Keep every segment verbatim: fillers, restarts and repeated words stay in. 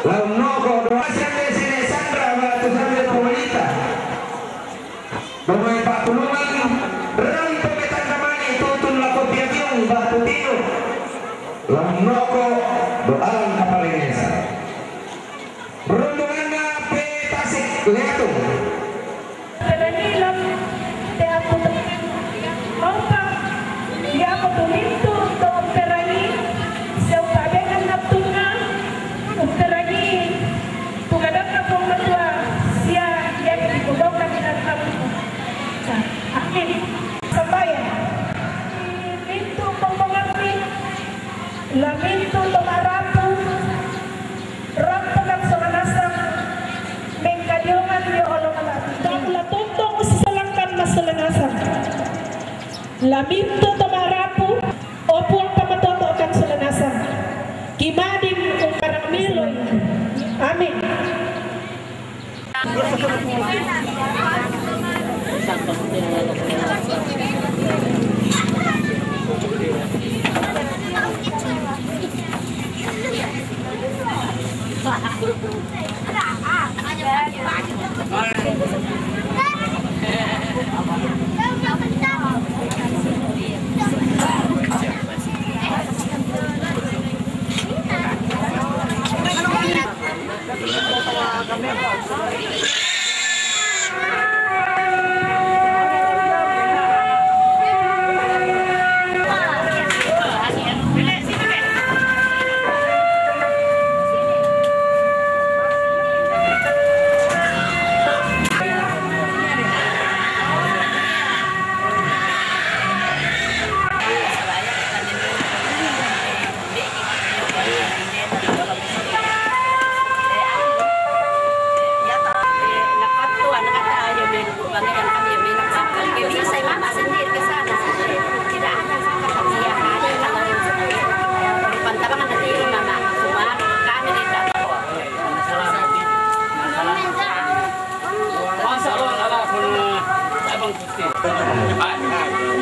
Lalu noko doa siang de sini Sandra batu sambil pemerintah. Bermain Pak Tulungan, rang pemetan kamani tutun lako piabiung batu tinu. Lalu noko doalan kapal Indonesia. Rombonganna pe Tasik Leatung. Perangi lam te aku te-, maupa, ia aku tumintu to perangi, siapa dengan natunga, perangi, tu kadang aku matua, sia, ia dikudokan dan kamu. Amin. Sambayang. Mintu pempengerti, la mintu to marapu, Rap pekan Solanasang, mengkadiongan yo olo malati. Tahu la tontong sisalangkan mas Solanasang. La mintu to marapu, opuang pamatoto akan Solanasang. Kimading ungkarang miloi. Amin.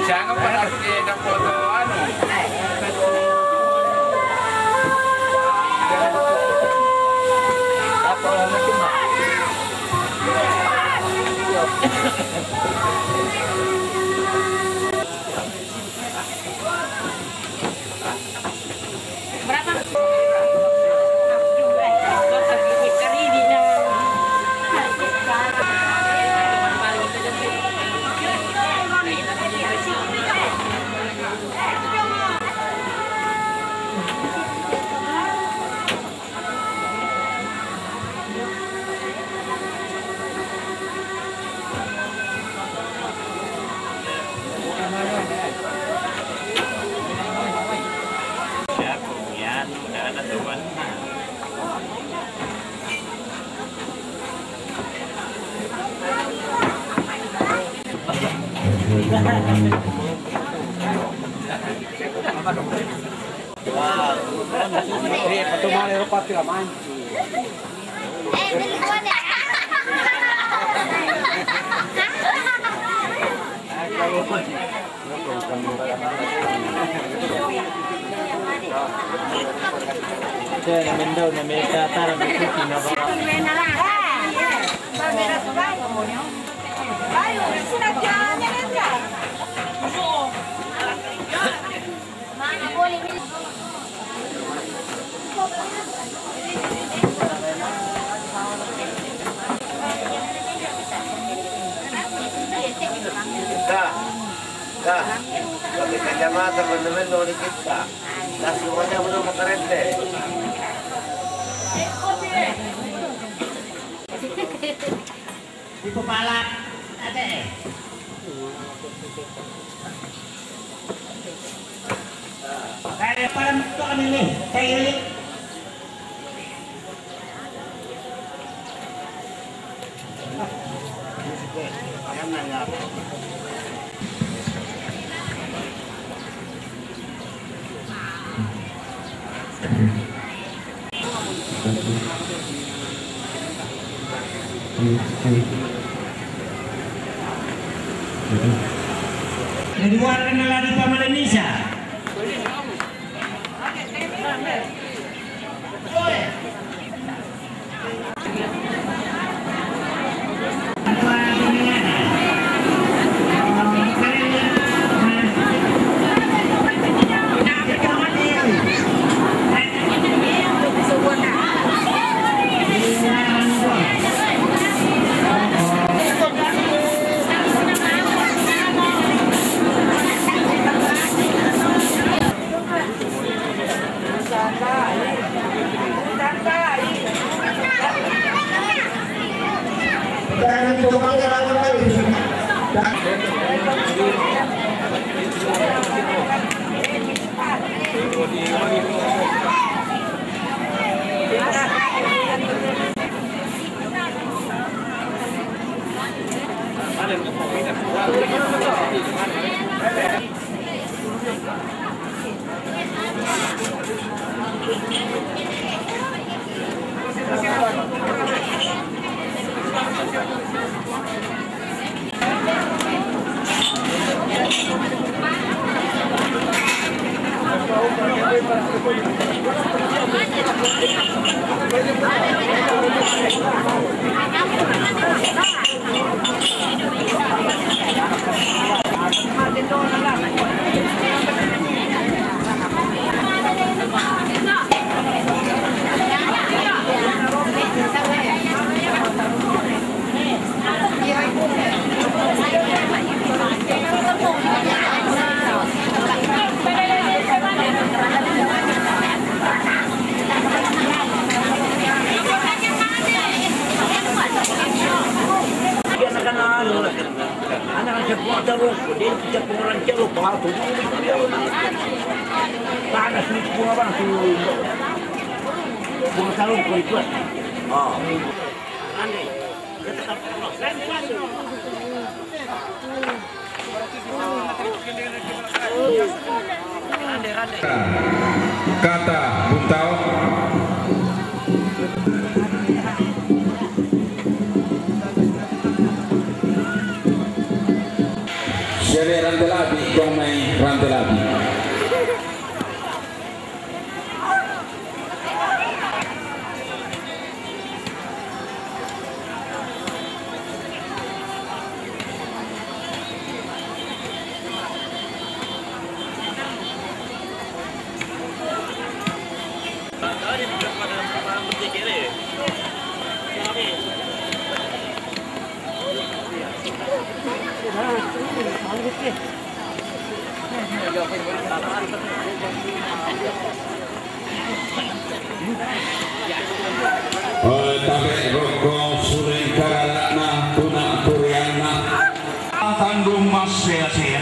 Siapa pernah kita foto anu? Dah, dah. Pakai kacamata, benar-benar dikit, dah. Dah, semuanya belum pakai rente. Di kepala. Ada, eh. Kaya pala mo ito kanila eh. Kaya ulit. Ayan na nga. Jadi warna lagi paman Indonesia. Anak-anak, anu lah. Anak-anak siya po ang tarong ko, din siya po ang ranchero, pahato. Panas ni po nga ba, si, po ang tarong ko, ito. Ah. Ande. Kata Buntao. Siyari Rantelabi, Jomai Rantelabi. Tabe' roko suring karara'na puna' purianna. Tandung massea-sea.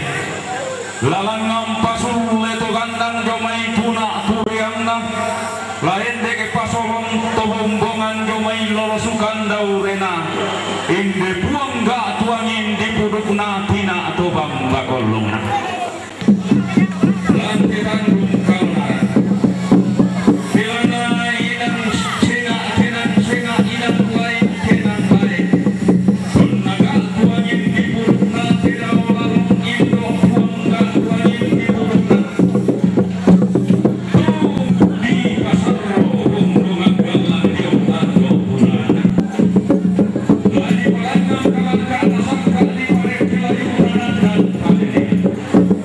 Lalangngang pasulle to gandang jomai puna' purianna. La endeke pasolong to bombongan jomai lolo sukang daurena. Inde Puang ga' tuangin di pudukna tina to bamba kollongna. Lan tetandung kaonaran. Pelana inang senga', tenang senga', inang lae, tenang lae. Donna ga' tuangin di pudukna te dao lalong indo' Puang ga' tuangin di pudukna. Tu dipasarro rondongan gallang dio tando punana. La dipalangngang kalangka'na sangka' diparekki layu'na nandang paleninna.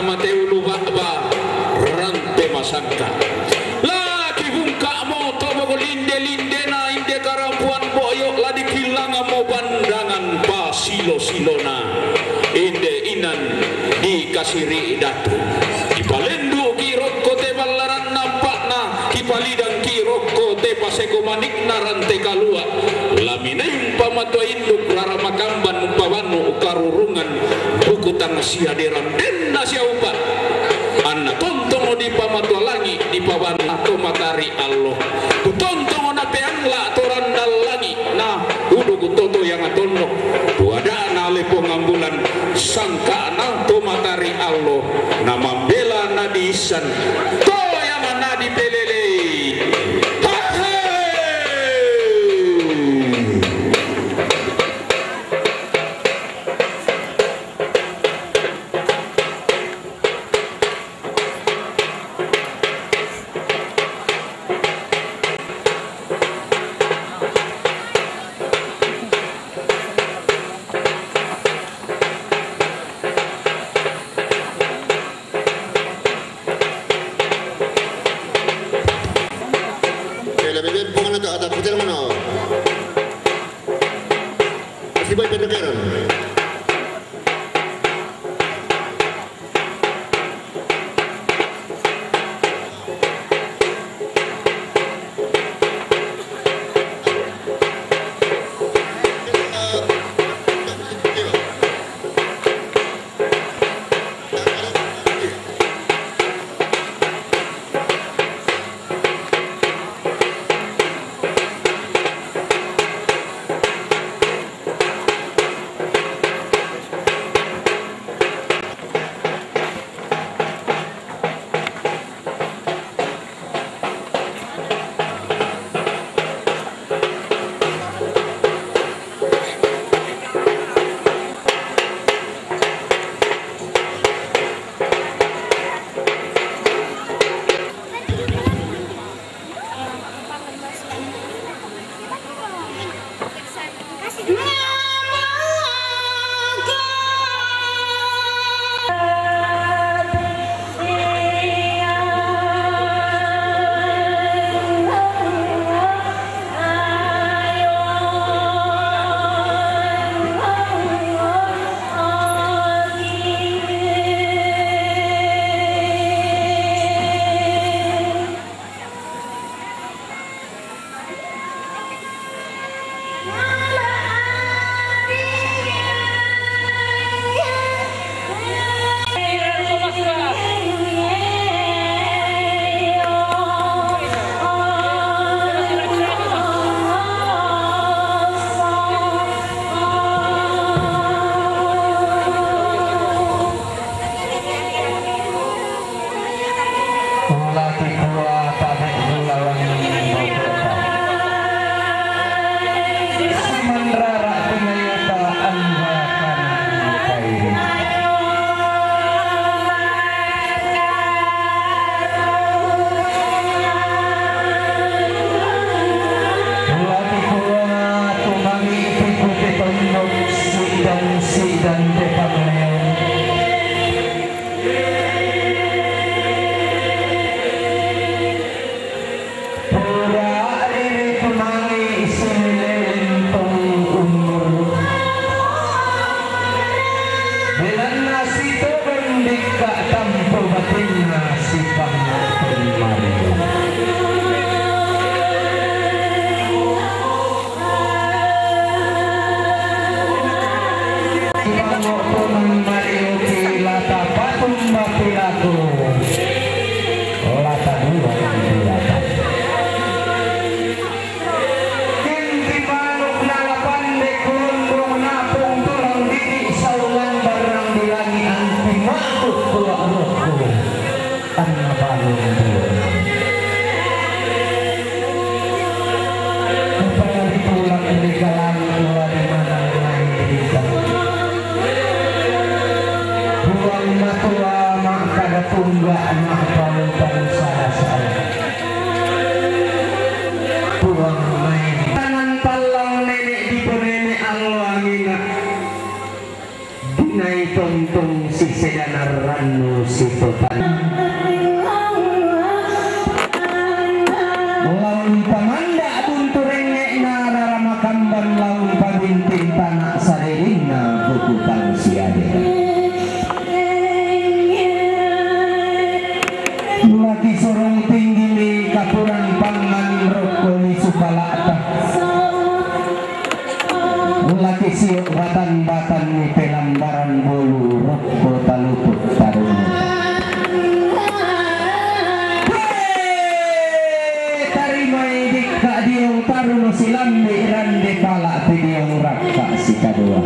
Mate ulu ba'ba rante masangka. La kibungka' mo to bogo linde-lindena, inde karambuan bo'yo', la dikillang mo bandangan pasilo-silona, inde inan dikasiri' datu. Kipalendu'ki' rokko te ballaranna ampa'na, kipalidangki' rokko te paseko manikna rante kalua'. La minaimpa matua induk rara makamban umpabannu karurungan buku tang siaderan denna siaupa'. Anna tontongo dipamatua langi', dipabanna to matari allo. Kutontongo napeangla' to randang langi', na udu kutoto yang tonno. Tuada'na ale pongambulan, sangka'na to matari allo, na mambela na diissan, to yang na dipelelei. Hahe! Oke, lebih baik bukan itu, ada putar mana? Masih baik, bener, bener. Laki kua tabe' bulawan bokota. Manrara' tingayata anggakan kairi. Laki kua tumangi' tikuti tondok sidan-sidan te pangleon. Pura riri tumangi' sinilelintong umur. Belanna sitodong dikka' tampo batinna sipangnga'tong Maria. Ipango' Tuhan Mario ti lata patumba pilaku, lata dua pilaku. Inti manuk nala pande kurundung napung tulang didi saungan barang di langi anti makhluk tua rokku. Anna balung dia. Upaya ditulak di galang ulah di mana lain bisa. Buang matua mak kada tungga mak pautan salah-salah. Buang main. Tangan palang nenek di penene alwangina. Dinai tongtong si Sedanar rannu sipotan. Laung pamanda buntu rengnge'na rara makamban, laung pabinting tana saririnna buku tang siade. Laki sorong tinggi mi kapuran pangan rokko lisu pala'ta. Laki sio batan-batan mi pelambaran bolu rokko talupu tarunnu. Hei, tarimai dikka diong tarunnu silambi rande pala pe diong rakka sikadua.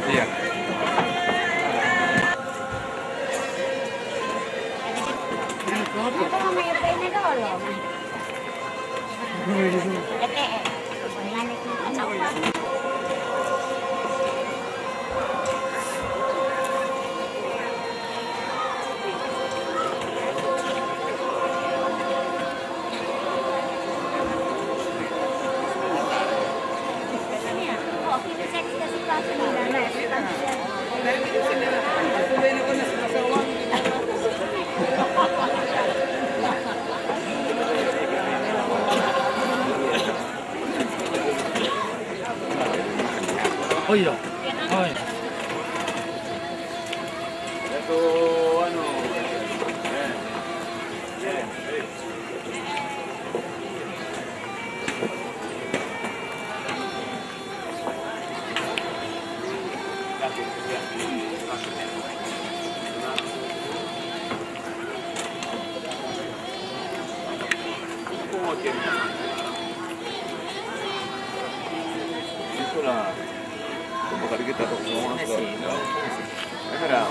Iya. Oh iya. Oh iya. Itulah. Coba kali kita tuh semua. Ada.